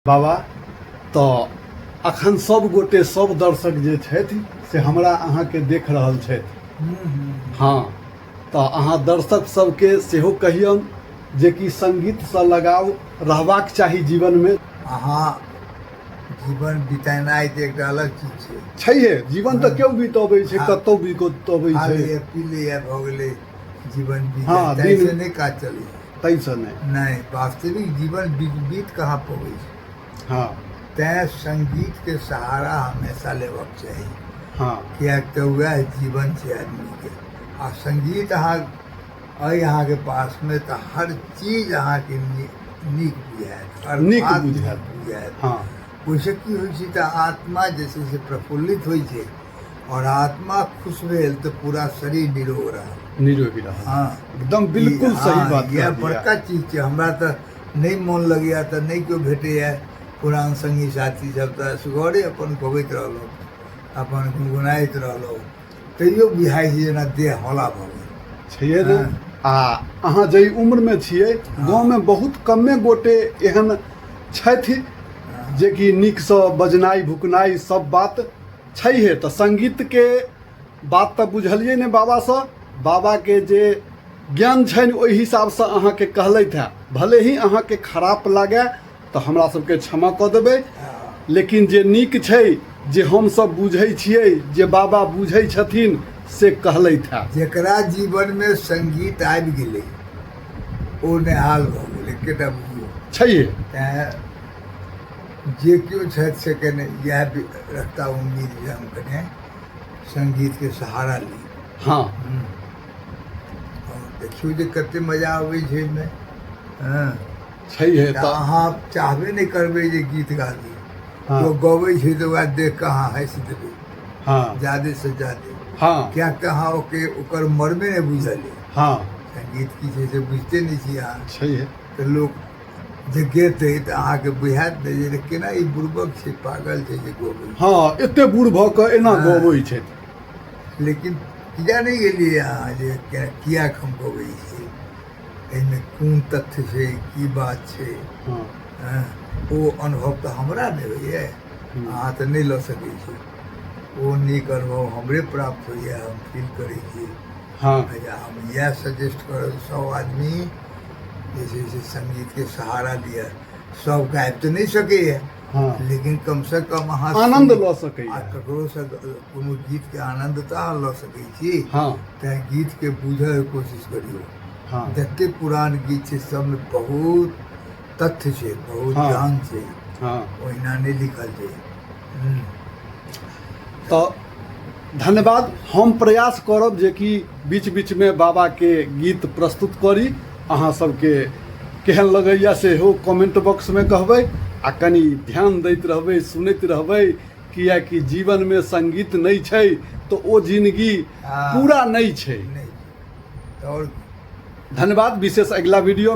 बाबा तऽ अखन सब गोटे सब दर्शक जे छथि से हमरा अहाँके देख रहल छथि। हँ, तऽ अहाँ दर्शक सबके सेहो कहियौन जे कि संगीतसँ लगाव रहबाक चाही जीवनमे। अहाँ जीवन बितेनाइ तऽ एकटा अलग चीज छै। छैहे, जीवन तऽ केओ बितबै छै, कतहु बितबै खा छै। लैए पी लैए भऽ गेलै जीवन बीत, हँ, ताहिसँ दिन नहि काज चलै छै। ताहिसँ नहि। नहि, वास्तविक जीवन बीत कहाँ पबै छै। तैँ संगीतके सहारा हमेशा लेबक चाही। किएक तऽ वएह जीवन छै आदमीके। आ संगीत अहाँ अइ अहाँके पासमे तऽ हर चीज अहाँके नीक बुझायत, हर नीक बात नीक बुझायत। बुझायत। ओहिसँ की होइ छै तऽ आत्मा जे छै से प्रफुल्लित होइ छै, आओर आत्मा खुश भेल तऽ पूरा शरीर निरोग रहल। निरोगी रहल। एकदम बिल्कुल सही बात। इएह बड़का चीज छै। हमरा तऽ नहि मोन लगैए तऽ नहि केओ भेटैए पुरान सङ्गी साथी सब, तऽ असगरे अपन गबैत रहलहुँ, अपन गुनगुनाइत रहलहुँ, तैयो बुझाइ छै जेना देह हौला भऽ गेल। छैहे ने। आ अहाँ जाहि उम्रमे छियै, गाँवमे बहुत कमे गोटे एहन छथि जेकि नीकसँ बजनाइ भुकनाइ सब बात छैहे। तऽ सङ्गीतके बात तऽ बुझलियै ने बाबासँ, बाबाके जे ज्ञान छनि ओहि हिसाबसँ अहाँके कहलथि हेँ। भले ही अहाँके खराप लागए तऽ हमरा सबके क्षमा कऽ देबै, लेकिन जे नीक छै, जे हमसब बुझै छियै, जे बाबा बुझै छथिन से कहलथि हेँ। जकरा जीवनमे सङ्गीत आबि गेलै ओ नेहाल भऽ गेलै, एकेटा बुझियौ। छैहे। तैँ जे केओ छथि से कने इएह रखता उम्मीद जे हम कने सङ्गीतके सहारा ली। आओर देखियौ जे कते मजा अबै छै एहिमे। हँ। छैहे। तऽ अहाँ चाहबे नहि करबै जे गीत गाबी। ओ गबै छै तऽ ओकरा देख कऽ अहाँ हँसि देबै जादे से जादे। किएक तऽ अहाँ ओके ओकर मर्मे नहि बुझल अइ। संगीत की छै से बुझिते नहि छी अहाँ। छैहे। तऽ लोक जे गेतै तऽ अहाँके बुझायत नहि जे केना ई बुड़बक छै, पागल छै जे गबै। हँ, एते बूढ़ भऽ कऽ एना गबै छथि। लेकिन किया नहि गेलियै अहाँ जे किएक हम गबै छी, एहिमे कोन तथ्य छै, की बात छै। ओ अनुभव तऽ हमरा नहि होइए, अहाँ तऽ नहि लऽ सकै छी। ओ नीक अनुभव हमरे प्राप्त होइए, हम फील करै छी। हम इएह सजेस्ट करब सब आदमी जे छै से संगीतके सहारा लिअ। सब गाबि तऽ नहि सकैए, लेकिन कमसँ कम अहाँ आनन्द लऽ सकैए। आ ककरोसँ कोनो गीतके आनन्द तऽ अहाँ लऽ सकै छी। तैँ गीतके बुझऽके कोशिश करियौ। जते पुरान गीत छै सबमे बहुत तथ्य छै, बहुत ज्ञान छै। ओहिना नहि लिखल छै। तऽ धन्यवाद। हम प्रयास करब जे कि बीच बीचमे बाबाके गीत प्रस्तुत करी। अहाँ सबके केहन लगैए सेहो कमेंट बॉक्समे कहबै, आ कनि ध्यान दैत रहबै, सुनैत रहबै, किएकि जीवनमे संगीत नहि छै तऽ ओ जिनगी पूरा नहि छै। आओर धन्यवाद। विशेष अगिला वीडियो।